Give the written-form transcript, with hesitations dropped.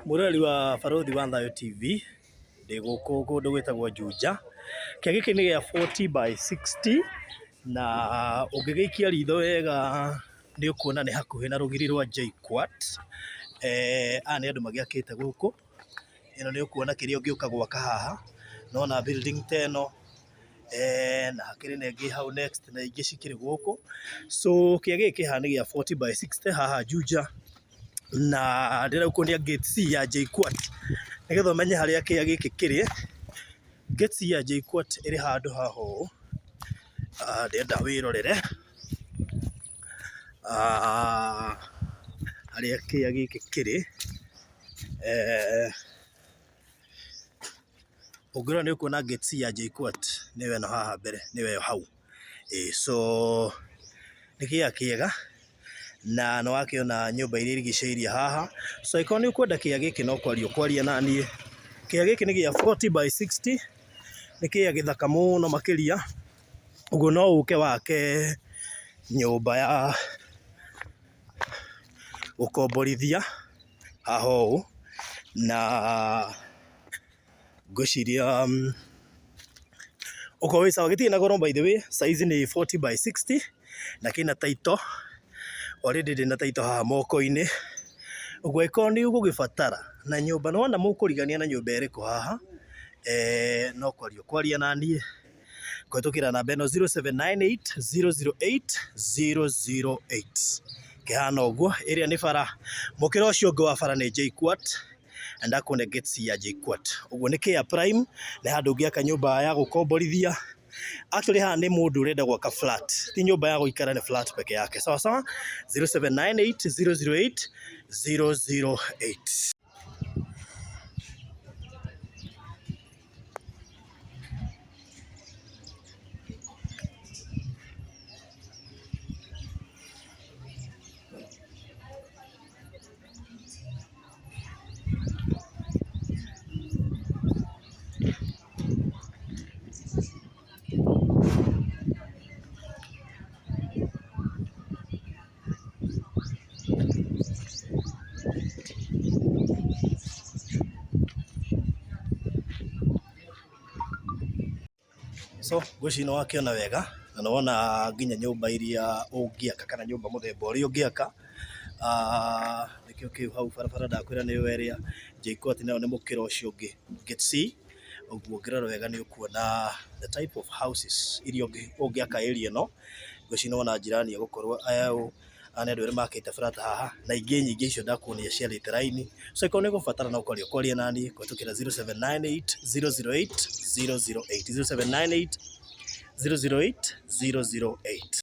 Mwĩroreri wa Barũthi wa Thayũ TV, ndĩ gũkũ kũndũ gwĩtagwo Juja, kĩaya gĩkĩ nĩ gĩa 40 by 60 na ũngĩgĩikia ritho wega nĩ ũkuona nĩ hakuhĩ na rũgiri rwa JKUAT, aya nĩ andũ magĩakĩte gũkũ, ĩno nĩ ũkuona kĩrĩa ũngĩũka gwaka haha, nĩwona building ta ĩno, na hakĩrĩ na ĩngĩ hau next na ingĩ cikĩrĩ gũkũ, so kĩaya gĩkĩ kĩ haha nĩ gĩa 40 by 60 haha Juja, na ndĩrakuonia gate C ya JKUAT, nĩgetha ũmenye harĩa kĩaya gĩkĩ kĩrĩ, gate C ya JKUAT ĩrĩ handũ haha ũũ, ndĩrenda wĩrorere, harĩa kĩaya gĩkĩ kĩrĩ, ũngĩrora nĩ ũkuona gate C ya JKUAT nĩyo ĩno haha mbere, nĩyo ĩyo hau, so nĩ kĩea kĩega na nĩ wakĩona nyũmba iria irigicĩirie haha, so angĩkorwo nĩ ũkwenda kĩea gĩkĩ no kwaria ũkwaria naniĩ, kĩea gĩkĩ nĩ gĩa 40 by 60, nĩ kĩea gĩthaka mũno makĩria, ũguo no ũke wake nyũmba ya gũkomborithia haha ũũ, na ngwĩciria ũkorwo wĩ sawa, gĩtirĩ na goro by the way, size nĩ 40 by 60 na kĩna title, already ndĩna title haha moko-inĩ, ũguo angĩkorwo nĩ ũgũgĩbatara na nyũmba, nĩwona mũkũrigania na nyũmba ĩrĩkũ haha, no kwaria ũkwaria naniĩ kũhĩtũkĩra namba ĩno 0798 008 008 kĩhana ũguo, ĩrĩa nĩ bara, mũkĩra ũcio ũngĩ wa bara nĩ JKUAT, na ndakuonia gate C ya JKUAT, ũguo nĩ Kea Prime, nĩ handũ ũngĩaka nyũmba ya gũkomborithia, actually haha nĩ mũndũ ũrenda gwaka flat, ti nyũmba ya gũikara nĩ flat peke yake, sawa sawa, 0798 008 008. So ngwĩciria nĩ wakĩona wega na nĩ wona nginya nyũmba iria ũngĩaka kana nyũmba mũthemba ũrĩa ũngĩaka, nĩkĩo kĩu hau barabara ndakwĩra nĩyo ĩrĩa, JKUAT nayo nĩ mũkĩra ũcio ũngĩ, Gate C, ũguo ũngĩrora wega nĩ ũkuona the type of houses iria ũngĩaka area ĩno, ngwĩciria nĩ wona jirani egũkorwo aya nĩ andũ erĩ makĩte flat haha na ingĩ nyingĩ icio ndakuonia ciarĩte raini, so angĩkorwo nĩ ũgũbatara no kwaria ũkwaria naniĩ kũhĩtũkĩra 0798 008 008, 0798 008 008.